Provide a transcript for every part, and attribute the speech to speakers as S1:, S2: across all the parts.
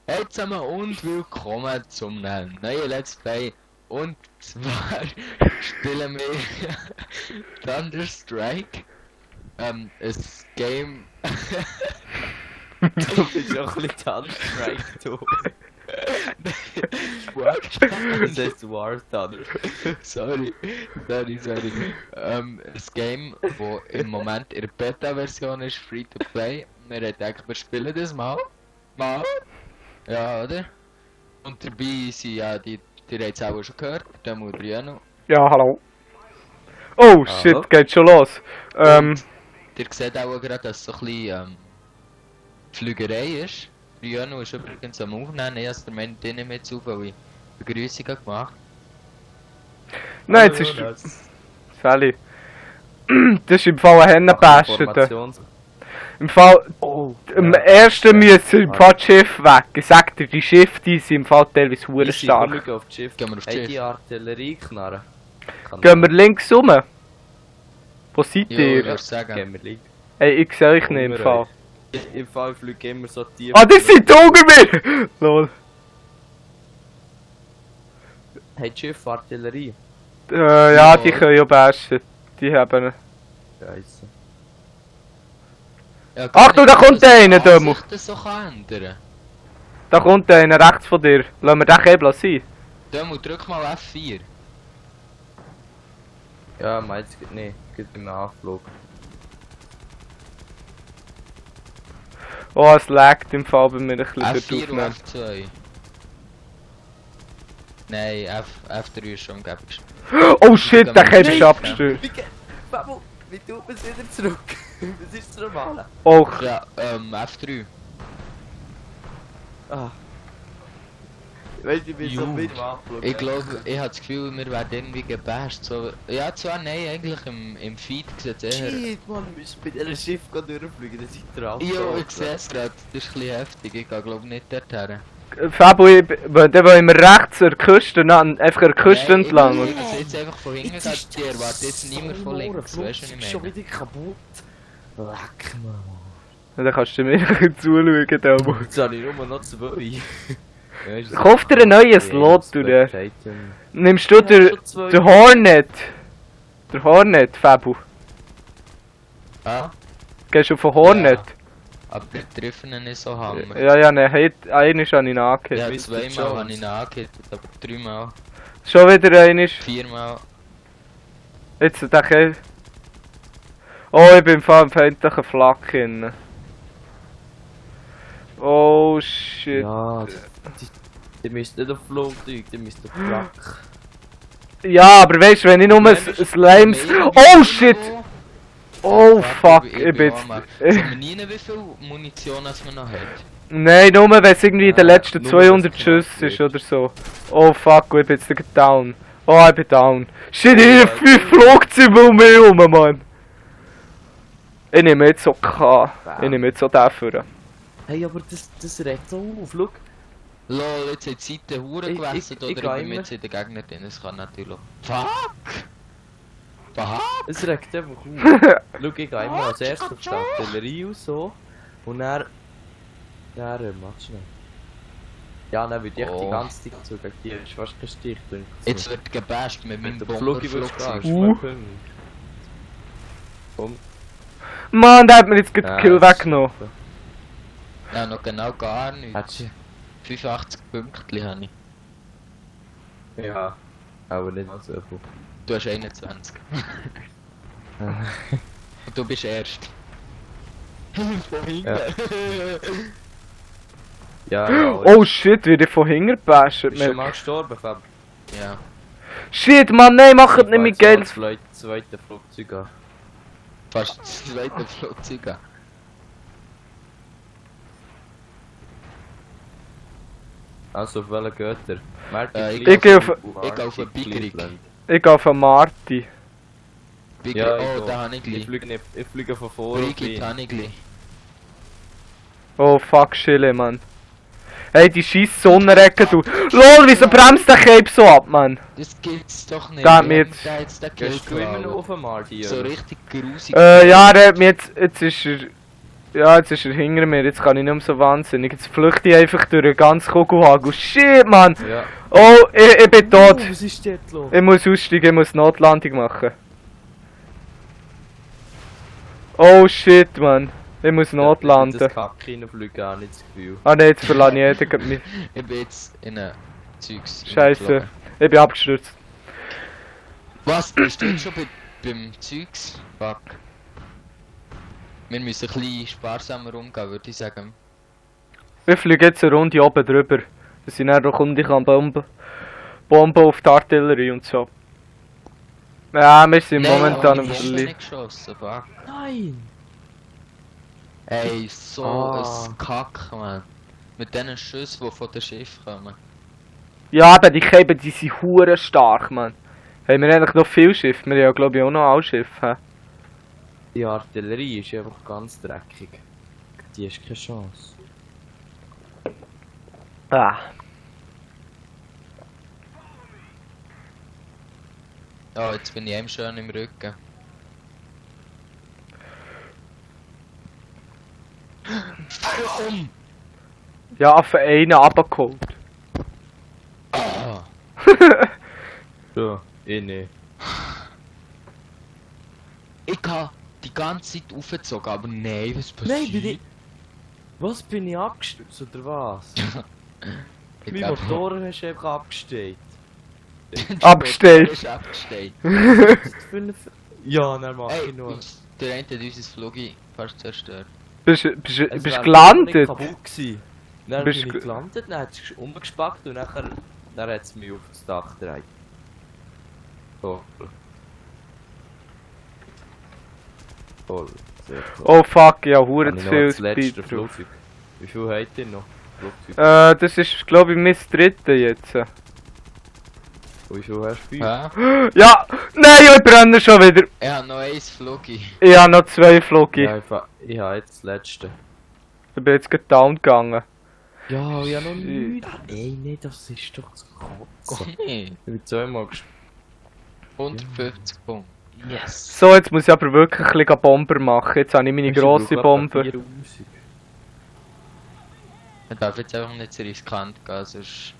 S1: Hey zusammen und willkommen zum neuen Let's Play. Und zwar spielen wir Thunderstrike. Ein Game.
S2: Du bist auch ein bisschen Thunderstrike, du. Das heißt War Thunder.
S1: Sorry. Ein Game, das im Moment in der Beta-Version ist, free to play. Wir haben gedacht, wir spielen das mal. Ja, oder? Und dabei sind ja die habt es auch schon gehört, der Mudriano.
S3: Ja, hallo. Oh shit,
S2: Hallo.
S3: geht schon los.
S1: Ihr seht auch gerade, dass es so ein bisschen Flügerei ist. Riano ist übrigens am Aufnehmen, ich habe der Mensch nicht mehr zu, weil ich Begrüßungen gemacht.
S3: Nein, jetzt ist... Sally. Das ist im Fall ein Hennenbäster. Im Fall... Im ersten müssen im Fall das Schiff weg. Ich sag dir, die Schiffe die sind im Fall teilweise hure stark.
S2: Auf das Schiff.
S1: Gehen wir auf das
S2: Hey,
S1: Schiff.
S2: die Artillerieknarren.
S3: Gehen wir links rum. Wo seid
S1: Ja, ich
S3: ihr?
S1: würde sagen.
S2: Gehen wir links.
S3: Ey, ich sehe euch nicht im Fall.
S2: Im Fall fliege immer so tief.
S3: Ah, die sind unter mir! Lol.
S2: Hey, das Schiff Artillerie.
S3: Ja, die können ja bashen. Die haben...
S2: Scheisse.
S1: Ja,
S3: Achtung, da kommt einer, Dömo.
S1: Ich das so ändern.
S3: Da kommt einer rechts von dir. Lass mir den Käbel sein.
S1: Dömo, drück mal F4.
S2: Ja, meins geht nicht. Geht im Anflug.
S3: Oh, es laggt im Fall bei mir ein bisschen
S1: F4 und
S3: aufnehmen.
S1: F2. Nein, F3 ist schon am gäbigsten.
S3: Oh shit, der Käbel ist
S1: Nein.
S3: abgestürzt.
S2: Babu, wie tut man es wieder zurück? Was ist das Normale?
S3: Oh,
S1: Ja, F3.
S2: Ah. Weißt du, ich bin so
S1: Juh.
S2: mit dem Anflug.
S1: Ich glaube, ich habe das Gefühl, wir werden irgendwie gebasht. So, ja, zwar nein, eigentlich im Feed sieht es eher...
S2: Shit, Mann, wir müssen mit diesem Schiff durchfliegen, das ist drauf.
S1: Ja, ich sehe es gerade, das ist ein bisschen heftig, ich gehe glaube nicht dorthin.
S3: Fabo, der wollen wir rechts an der Küste, einfach an der Küste entlang.
S1: Ich sehe jetzt einfach von hinten, die erwartet jetzt niemand von links, weißt du, was
S2: Ich bin
S1: ich
S2: schon
S1: meine?
S2: wieder kaputt. Leck, Mann.
S3: Dann kannst du mir zuschauen, Dömo.
S2: Jetzt habe ich nur noch 2.
S3: Kauf dir einen neuen Slot, du der. Nimmst du den Hornet? Der Hornet, Fabo.
S1: Ah,
S3: Gehst du auf den Hornet?
S1: aber der treffen ihn nicht so hammer.
S3: Ja, ne, einmal habe ich ihn angehört.
S1: Ja,
S2: Mr.
S1: zweimal
S2: Jones.
S1: habe ich ihn angehittet, aber dreimal,
S3: Schon wieder einmal.
S1: viermal.
S3: Jetzt der Käbel. Oh, ich bin im Fall im feindlichen Flak drin. Oh shit.
S2: Ja, die müsst nicht auf Flugzeug, die müsst auf Flak.
S3: Ja, aber weißt du, wenn ich nur ein Slimes. Oh shit! Oh fuck, ich bin jetzt.
S1: Sagen wir nie, wie viel Munition als man noch hat.
S3: Nein, nur wenn es irgendwie in den letzten
S2: nur
S3: 200
S2: das
S3: Schüsse ist oder so. Oh fuck, ich bin jetzt gleich down. Oh, ich bin down. Shit, ich habe 5 Flugzeuge um mich herum, Mann. Ich nehme jetzt so K. Ich nehme jetzt so dafür.
S2: Hey, aber das regt so auf, schau.
S1: Lol, jetzt hat die Seite Hure
S2: Ich-
S1: gewechselt
S2: ich
S1: oder
S2: gehe
S1: ich bin
S2: immer.
S1: jetzt in den Gegner drin, das kann natürlich auch. Fuck! Fuck!
S2: Es regt einfach auf. Schau, ich gehe immer als erstes auf die Artillerie und so. Und dann... mach schnell. Ja, dann würde ich
S1: Oh.
S2: die ganze Zeit so gegen die. Das ist fast kein Stich, denke ich.
S1: Jetzt wird gebasht mit meinem
S2: der Flug über
S1: Bomberflugzeug.
S2: Komm.
S3: Mann, der hat mir jetzt gerade
S2: Ja,
S3: den Kill
S2: das ist
S3: weggenommen.
S2: super.
S1: Ja, noch genau gar nichts.
S2: Hättest
S1: 85 Pünktchen habe ich.
S2: du... Ja. Aber nicht so viel.
S1: Du hast 21. Und du bist erst. Von hinten.
S2: Ja, ja.
S3: Oh shit, wird ich von hinten gebasht.
S2: Bist du schon mal gestorben, Fab?
S1: Ja.
S3: Shit, Mann, nein, macht nicht mit Geld.
S2: Das zweite Flugzeug an.
S1: Fast das zweite Flugzeug an.
S2: Also, auf welchen geht er?
S1: Ich
S3: gehe auf-
S1: ich gehe auf einen Pickerig.
S3: Ich gehe auf Marty.
S1: Big
S2: Ja,
S1: oh,
S2: ich
S1: da habe ich
S2: Ich
S1: gleich.
S2: fliege von vorne.
S1: Brigitte habe ich gleich.
S3: Oh fuck, chille, Mann. Hey, die scheiß Sonnenrecke, du. LOL, wieso bremst der Cape so ab, Mann?
S1: Das gibt's doch nicht.
S3: Da hat
S1: Wir
S3: mir
S1: haben
S3: jetzt-
S1: da jetzt den Kill
S2: Gehst du immer noch
S1: geklaut.
S2: auf den Marty?
S1: So
S2: oder?
S1: richtig grusig.
S3: Ja, der hat mir jetzt ist er... Ja, jetzt ist er hinter mir, jetzt kann ich nicht mehr so wahnsinnig. Jetzt flüchte ich einfach durch den ganzen Kugelhagel. Shit, Mann!
S2: Ja.
S3: Oh, ich bin tot.
S2: Was ist dort los?
S3: Ich muss aussteigen, ich muss Notlandung machen. Oh shit, Mann. Ich muss notlanden.
S2: Das Kacke reinfliegen, habe ich das Gefühl.
S3: Ah ne, jetzt verlasse ich jeden mich.
S1: Ich bin jetzt in ein Zeugs.
S3: Scheiße. Ich bin abgestürzt.
S1: Was? Bist du jetzt schon beim Zeugs? Fuck. Wir müssen ein bisschen sparsamer umgehen, würde ich sagen.
S3: Ich fliege jetzt eine Runde oben drüber. Dass ich dann noch komme, ich kann Bomben auf die Artillerie und so. Ja, wir sind momentan am
S1: ich hab
S3: Verlieren.
S1: nicht geschossen, fuck.
S2: Nein!
S1: Ey, so
S2: Ah.
S1: ein Kack, man. Mit diesen Schüssen, die von den Schiff kommen.
S3: Ja, aber die Käben, die sind hure stark, Mann. Haben wir eigentlich noch viel Schiff? Wir haben ja, glaube ich, auch noch alle Schiffe.
S2: Die Artillerie ist einfach ganz dreckig. Die hast keine Chance.
S3: Ah.
S1: Ja, jetzt bin ich ihm schön im Rücken. Warum?
S3: Ja, für einen runtergeholt.
S1: Ah.
S2: Ja, ich nicht.
S1: Ich hab die ganze Zeit aufgezogen, aber nein, was passiert?
S2: Nein, bin ich... Was, bin ich abgestürzt oder was?
S1: Ich
S2: Mein
S1: glaub,
S2: Motor hast du einfach abgestellt.
S3: Abgestellt.
S1: Ist abgestellt.
S2: Ja, dann mach
S1: Ey,
S2: ich nur.
S1: der eine hat unser Flugi fast zerstört.
S3: Bist
S2: Es
S3: du
S2: wär
S3: gelandet?
S2: nicht kaputt gewesen. Dann
S3: Bist
S2: bin
S3: du
S2: ich gelandet, dann hat es umgespackt und dann hat es mich auf das Dach gedreht. So. Toll, sehr toll.
S3: Oh fuck, ja, hure
S2: Habe
S3: zu
S2: ich noch
S3: viel
S2: das letzte
S3: Speed drauf.
S2: Flugzeug. Wie viel habt ihr noch? Flugzeug.
S3: Das ist, glaube ich, mein dritte jetzt.
S2: Und wie viel hast du?
S1: Ja?
S3: Ja! Nein, ich brenne schon wieder!
S1: Ich hab noch eins Flugi.
S3: Ich habe noch 2 Flogi.
S2: Ja, ich habe jetzt das letzte.
S3: Ich bin jetzt gerade down gegangen.
S2: Ja, ich habe noch
S3: Shit.
S2: nichts. Ey, nee, das ist doch zu kotzen.
S1: Okay.
S2: Ich bin zweimal gesprungen.
S1: 150 Punkte. Yes.
S3: So, jetzt muss ich aber wirklich ein bisschen Bomber machen. Jetzt habe ich meine grosse Bombe.
S1: Man darf jetzt einfach nicht zu riskant gehen, sonst...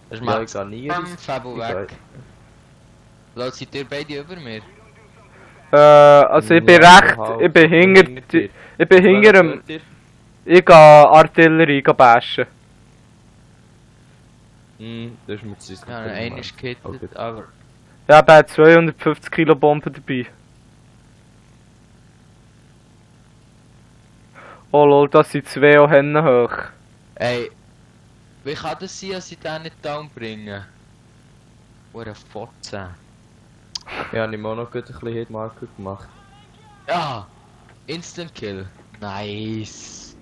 S1: Das
S2: Ja,
S1: macht
S2: ich gehe nie
S1: Fabu weg. Lass seid ihr beide über mir?
S3: Also ich bin recht, ich bin hinter dem, ich gehe Artillerie bashen.
S2: Das ist mir zu riskant.
S1: Ja, einer ist gehittet, aber...
S3: Ja, ich habe 250 Kilo Bomben dabei. Oh lol, das sind 2 auch Hennen hoch.
S1: Ey, wie kann das sein, dass ich den nicht down bringe? Oder Fotze.
S2: Ja, ich habe auch noch gut ein bisschen Hitmarker gemacht.
S1: Ja! Instant Kill. Nice.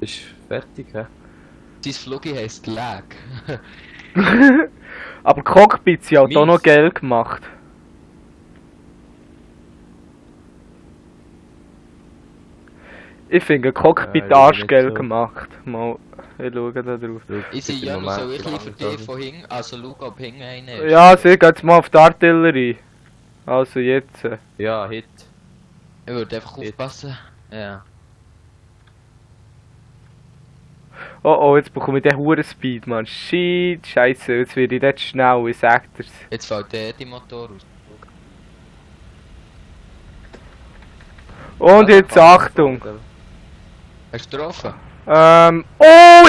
S2: Ist fertig, hä?
S1: Sein Flugi heisst Lag.
S3: Aber Cockpits sind halt auch noch
S2: Mies.
S3: geil gemacht. Ich finde Cockpit
S2: Ja, ich bin
S3: arschgeil
S2: nicht so.
S3: gemacht. Mal, ich schaue da drauf.
S1: Ich sehe
S2: Im
S1: ja noch so
S2: Moment
S1: ein bisschen für
S2: langsam.
S1: dich von hinten, also schau ob hinten einer ist.
S3: Ja, sieh, jetzt mal auf die Artillerie. Also jetzt.
S2: Ja, Hit.
S1: Ich würde einfach
S2: Jetzt.
S1: aufpassen. Ja.
S3: Oh oh, jetzt bekomme ich den Huren Speed, man. Shit, scheiße, jetzt werde ich nicht schnell, ich sag dir's.
S1: Jetzt fällt der die Motor aus.
S3: Und jetzt Achtung.
S1: Hast du getroffen?
S3: Oh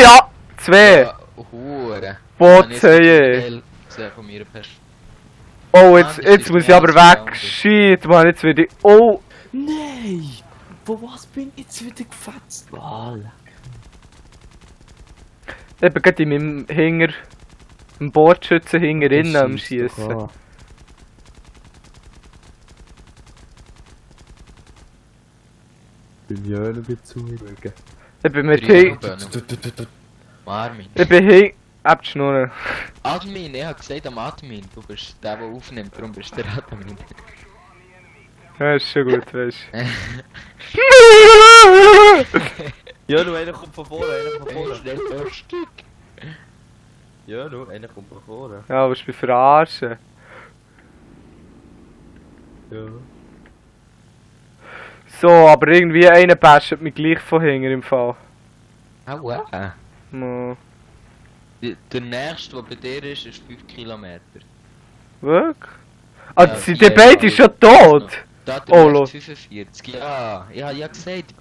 S3: ja! 2!
S1: Ja, Hure.
S3: Botze,
S1: Sehr von mir Perspektive.
S3: Oh,
S1: Ah,
S3: jetzt,
S1: das
S3: jetzt
S1: ist
S3: muss ich
S1: mehr
S3: aber
S1: als
S3: weg.
S1: gelandet.
S3: Shit, man, jetzt werde ich. Oh!
S2: Nein! Wo was bin ich jetzt wieder gefetzt? Wal.
S3: Ich bin gerade in meinem Hinger. Im Bordschützen hinter innen am Schießen.
S2: Bin ja noch ein zuschauen.
S3: Ich bin mit
S1: Drei
S3: Hing.
S1: Armin.
S3: Ich bin Hing. Abgeschnurren.
S1: Admin, ich hab gesagt am Admin. Du bist der aufnimmt, darum bist du der Admin.
S3: Ja, ist schon gut, weißt
S2: Ja, nur einer kommt von vorne, einer kommt von vorne.
S1: Schnell Stück.
S2: Ja, nur einer kommt von vorne.
S3: Ja, aber ich bin verarschen.
S2: Ja.
S3: So, aber irgendwie einer basht mich gleich von hinten im Fall.
S1: Au,
S3: No.
S1: Der nächste, der bei dir ist 5 Kilometer.
S3: Wirklich? Ah,
S1: Ja,
S3: sind
S1: die
S3: die beide
S1: haben-
S3: schon tot?
S1: Da der
S3: Oh,
S1: nächste 45. Ja, ja gesagt,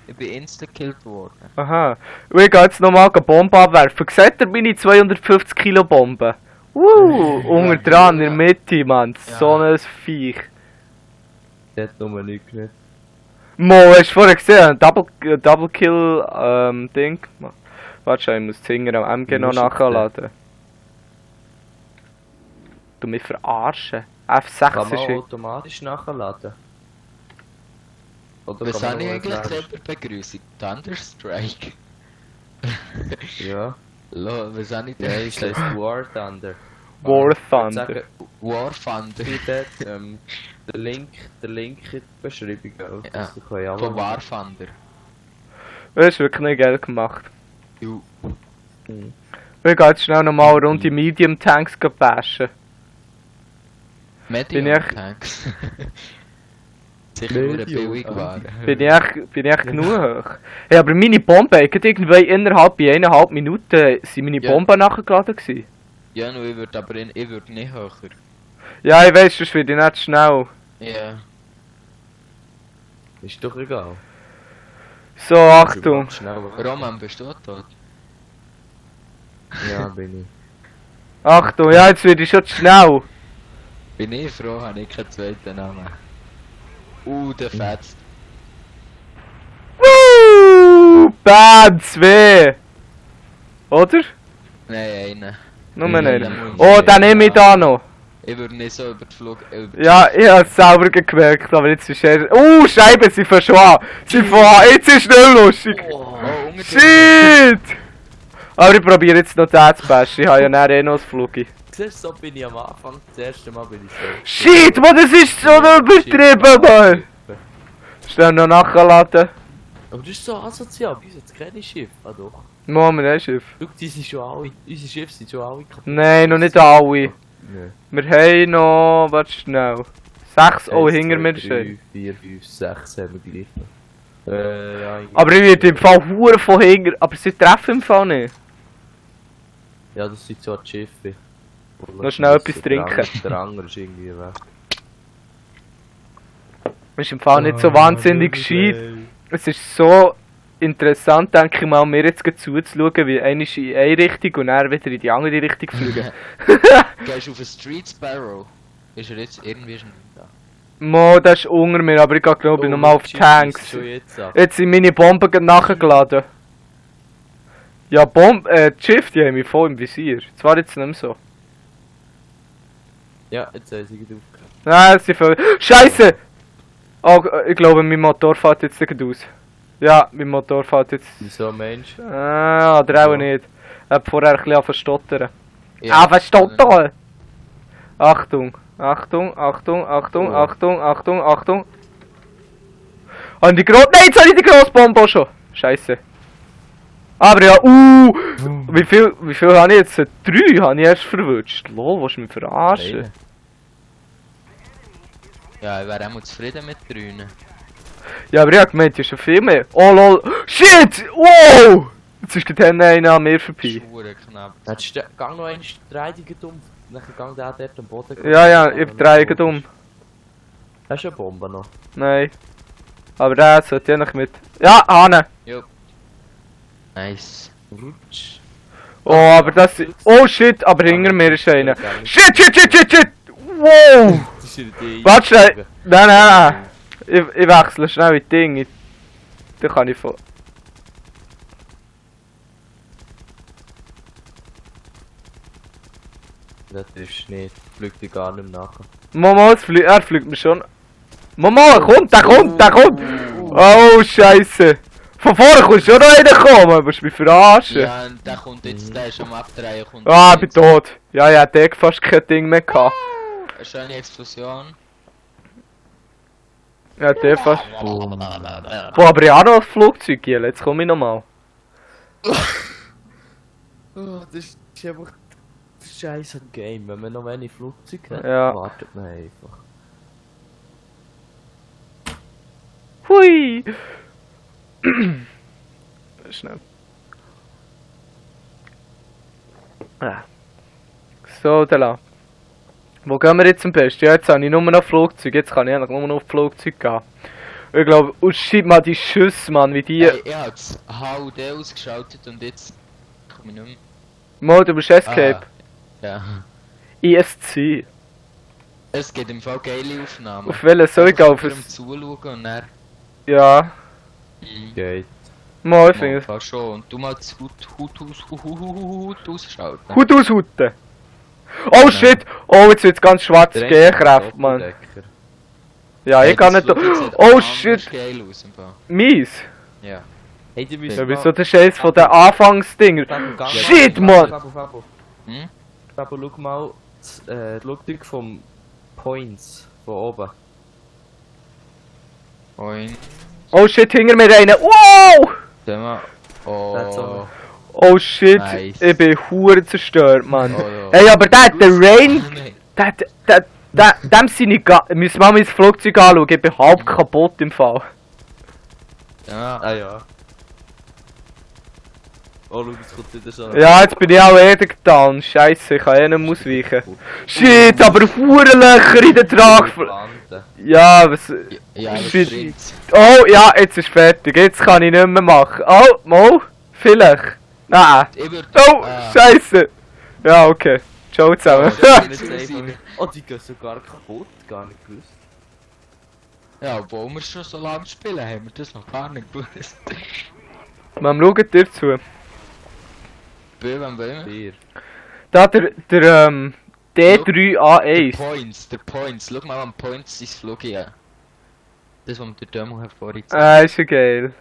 S1: ich bin insta-killed worden.
S3: Aha. Und ich gehe jetzt nochmal eine Bombe abwerfen. Seht ihr meine 250 Kilo Bombe? Unter dran in der Mitte, Mann.
S1: Ja.
S3: So ein Viech.
S2: Der hat nur nichts nicht.
S3: Mo, hast du vorher gesehen? Ein Double Kill, Ding. Warte schon, ich muss die Finger am MG noch
S2: Musst du
S3: nachladen. Du mich verarschen. F6
S2: Kann man
S3: ist...
S2: automatisch nachladen? Oder
S1: Was
S2: kann
S1: habe ich
S2: man
S1: eigentlich
S2: nur
S1: selber Begrüßung? Thunderstrike?
S2: Ja,
S1: Lo, was habe ich
S2: ja,
S1: denn
S2: ist das War Thunder.
S3: War
S2: Ich würd
S3: Thunder.
S2: sagen,
S1: War Thunder.
S2: du dort, der Link in die Beschreibung,
S1: Ja,
S2: dass du ja
S1: von War Thunder.
S3: Das ist wirklich nicht geil gemacht.
S1: Jo.
S2: Mhm.
S3: Ich gehe jetzt schnell nochmal rund die Medium Tanks bashen.
S1: Medium
S3: Bin ich-
S1: Tanks. Sicher nur
S2: Medium,
S1: billig waren.
S3: Bin ich echt genug hoch? Hey, aber meine Bomben, irgendwie innerhalb bei 1,5 Minuten sind meine
S1: Ja.
S3: Bomben nachgeladen gewesen.
S1: Ja, nur ich würde aber ich würd nicht höher.
S3: Ja, ich weiss, sonst werde ich nicht schnell.
S1: Ja.
S2: Ist doch egal.
S3: So, Achtung.
S2: Schnell weg.
S1: Roman, bist du tot?
S2: Ja, bin ich.
S3: Achtung, ja, jetzt werde ich schon zu schnell.
S1: Bin ich froh, habe ich keinen zweiten Namen. Der fetzt.
S3: Bam, 2. Oder?
S1: Nein, einen.
S3: Nur
S2: Ja,
S3: einen.
S1: dann muss
S3: Oh,
S1: ich-
S3: den nehme ich da noch.
S1: Ich würde nicht so über die Flug...
S3: Ja, ich habe es selber gemerkt, aber jetzt ist er... Scheibe, sie fangen schon an. Sie fangen an, jetzt ist nicht lustig.
S1: Oh,
S3: Shit! Aber ich probiere jetzt noch den zu bashen, ich habe ja nachher eh noch das Flugi.
S2: Siehst du, so bin ich am Anfang, das erste Mal bin ich so.
S3: Shit, Mann, das ist so übertrieben, Mann! Schnell noch nachladen.
S2: Aber das ist so asozial, bei uns hat es keine Schiffe. Ah doch.
S3: Moment, ein Schiff.
S2: Schau, die sind schon alle, unsere Schiffe sind schon alle kaputt.
S3: Nein, noch nicht alle.
S2: Nö.
S3: Wir haben noch... Warte schnell. 6, oh, hinter mir ist
S2: 3, 4, 5, 6 haben wir gleich noch. Ja,
S3: Aber ich werde im Fall hure von hinten... Aber sie treffen im Fall nicht.
S2: Ja, das sind so die Schiffe.
S3: Noch schnell etwas trinken.
S2: Der andere ist irgendwie weg.
S3: Ist im Fall nicht so wahnsinnig gescheit. Es ist so interessant, denke ich mal, mir jetzt gerade zuzuschauen, wie einer in eine Richtung und dann wieder in die andere Richtung fliegen.
S1: Gehst du auf einen Street Sparrow? Ist er jetzt irgendwie schon nicht da?
S3: Mo, das ist unter mir, aber ich gehe glaube ich nochmal auf die Tanks.
S2: Schon jetzt ab.
S3: Jetzt sind meine Bomben gerade nachgeladen. Ja, die Schiffe, die haben mich voll im Visier. Zwar jetzt nicht mehr so.
S2: Ja, jetzt haben sie wieder aufgehört.
S3: Nein, sie voll... Scheiße! Oh, ich glaube, mein Motor fährt jetzt gerade aus. Ja, mein Motor fährt jetzt...
S2: Wieso Mensch?
S3: Oder auch nicht. Ich hab vorher ein bisschen verstottern.
S1: Ja.
S3: Verstottern! Achtung, Achtung, Achtung, Achtung, Achtung, Achtung, Achtung. Und die Nein, jetzt habe ich die Grossbombe auch schon. Scheiße. Aber ja, wie viel habe ich jetzt? 3 habe ich erst verwünscht. Lol, willst du mich verarschen?
S2: Nein.
S1: Ja, ich wäre auch zufrieden mit 3.
S3: Ja, aber ich hab gemeint, ja schon viel mehr. Oh lol. Shit! Wow! Jetzt ist der einer an mir vorbei.
S1: Schwure knapp.
S2: Jetzt gang noch einen Streidigen um. Nachher gang der dort am Boden.
S3: Ja, ich drehe gerade um.
S2: Hast du eine Bombe noch?
S3: Nein. Aber der sollte ja noch mit. Ja, Hane!
S1: Jo. Nice.
S2: Rutsch.
S3: Oh, aber das. Oh shit, aber hinter mir ist einer. Shit, shit, shit, shit, shit! Wow!
S2: Das ist die
S3: Warte schnell! Nein, nein! Ich wechsle schnell in die Dinge. Da kann ich von.
S2: Das ist nicht. Fliegt dir gar nicht mehr nach.
S3: Mama, er fliegt mir schon. Mama, kommt, der kommt, der kommt! Oh, Scheiße! Von vorne kommst schon noch einer kommen, willst du mich verarschen?
S1: Ja, und der kommt jetzt, der ist am Abdrehen. Kommt
S3: Ah, ich bin
S1: jetzt.
S3: tot. Ja, ja, der hat fast kein Ding mehr gehabt.
S1: Eine schöne Explosion.
S3: Ja, der fast. Boah, aber ich habe noch ein Flugzeug, Giel. Jetzt komme ich nochmal.
S2: Oh, das ist einfach das Scheiß am Game. Wenn man noch wenig Flugzeuge hat,
S3: Ja.
S2: wartet man einfach.
S3: Hui! Schnell. So, da la. Wo gehen wir jetzt am besten? Ja, jetzt habe ich nur noch Flugzeug. Jetzt kann ich eigentlich nur noch auf Flugzeug gehen. Ich glaube, oh shit, mal die Schüsse, Mann, wie die...
S1: Hey, ich hab das HUD ausgeschaltet und jetzt komme ich nicht mehr.
S3: Mo, du bist Escape.
S1: Ja.
S3: ESC.
S1: Es geht im Fall geile Aufnahmen.
S3: Auf welchen soll ich gehen? Auf
S1: Einfach
S3: das...
S1: Zuschauen und dann...
S3: Ja.
S2: Geht.
S3: Mo, ich finde es...
S1: Mal schon. Und du mal das Hut ausschalten.
S3: Hut aushuten! Oh shit! Oh, jetzt wird's ganz schwarz G-Kraft, Mann.
S2: Doppeldecker.
S3: Ja, ich kann nicht... Oh shit!
S1: Geil aus im Fall.
S3: Mies!
S1: Ja.
S2: Hey, du bist
S3: Ja, wieso der Scheiß von den Anfangsdinger? Shit, Mann!
S2: Fabu,
S1: Hm?
S2: schau mal das Flugzeug vom Points von oben.
S1: Und...
S3: Oh shit, hinter mir einer! Wow!
S1: Sag mal...
S2: That's
S1: Oh...
S2: all.
S3: Oh shit,
S1: Nice.
S3: ich bin hure zerstört, Mann.
S1: Oh, ja.
S3: Hey, aber der hat den Rain...
S1: Nein.
S3: Dem seine... Müssen wir mal mein Flugzeug anschauen, ich bin halb kaputt im Fall.
S1: Ja.
S2: Ah ja. Oh, schau, jetzt kommt wieder schon.
S3: Ja, jetzt bin ich auch getan. Scheiße, ich kann eh nicht mehr ausweichen. Shit, aber hure Löcher in den Trag.
S2: Landen.
S3: Ja, was...
S1: Ja, das
S3: Shit.
S1: bringt's.
S3: Oh, ja, jetzt ist fertig. Jetzt kann ich nicht mehr machen. Oh, mal, vielleicht. Nein.
S1: Ich würd...
S3: Oh, Scheiße. Ja, okay. Ciao zusammen.
S1: Ja.
S2: Nicht einfach- Oh, die gehen sogar kaputt, gar nicht gewusst.
S1: Ja, obwohl wir schon so lange spielen, haben wir das noch gar nicht gewusst.
S3: Man, schaut dir zu.
S1: Wann wollen wir?
S2: Bier.
S3: Da der
S1: Der
S3: D3A1.
S1: Points. Schau mal an Points sein Flug hier. Das, was der Demo vorhin gezeigt hat.
S3: Ah, ist ja geil.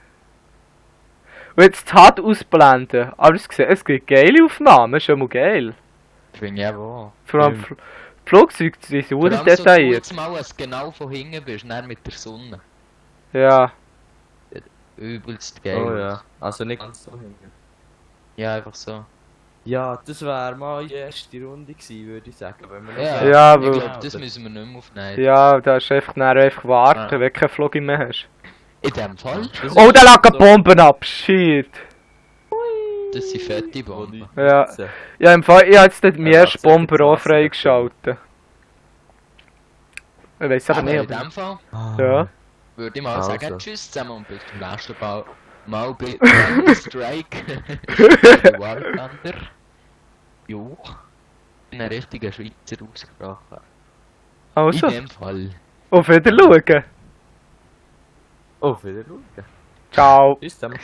S3: Und jetzt die HUD ausblenden. Aber es gibt geile Aufnahmen, ist schon mal geil.
S1: Finde ich auch.
S3: Vor allem
S2: Stimmt.
S3: Flugzeuge, die sind
S1: Vor
S3: sehr
S1: allem so
S3: detailliert.
S1: kurz mal, als du genau von hinten bist, dann mit der Sonne.
S3: Ja.
S1: Übelst geil.
S2: Oh ja. Also nicht ganz so hinten.
S1: Ja, einfach so.
S2: Ja, das wäre mal die erste Runde gewesen, würde ich sagen. Wenn wir noch
S1: Ja,
S2: so-
S3: Ja,
S1: ich
S3: weil-
S1: glaube, das müssen wir nicht mehr aufnehmen.
S3: Ja, da ist einfach warten,
S1: Ja.
S3: wenn du keinen Flug mehr hast.
S1: In dem Fall,
S2: Das
S3: Oh,
S2: ist
S3: da lag
S2: so-
S3: eine Bombe ab, shit.
S1: das sind fette
S2: wo
S1: Bomben.
S2: die-
S3: Ja. Ja, im Fall, ich habe jetzt die
S2: Ja,
S3: erste
S2: das ist
S3: Bombe auch
S2: jetzt
S3: freigeschaltet. Ich weiß aber
S1: Aber
S3: nicht,
S1: in
S3: aber...
S1: dem Fall
S3: Ja.
S1: würde ich mal
S2: Also.
S1: sagen, tschüss zusammen und bis zum nächsten Mal. Mal bei Strike. War Thunder. Jo. In einer richtigen Schweizer ausgesprochen.
S3: Also,
S1: In dem Fall.
S3: auf Wiedersehen.
S2: Oh, wieder schauen.
S3: Ciao.
S2: Tschüss zusammen.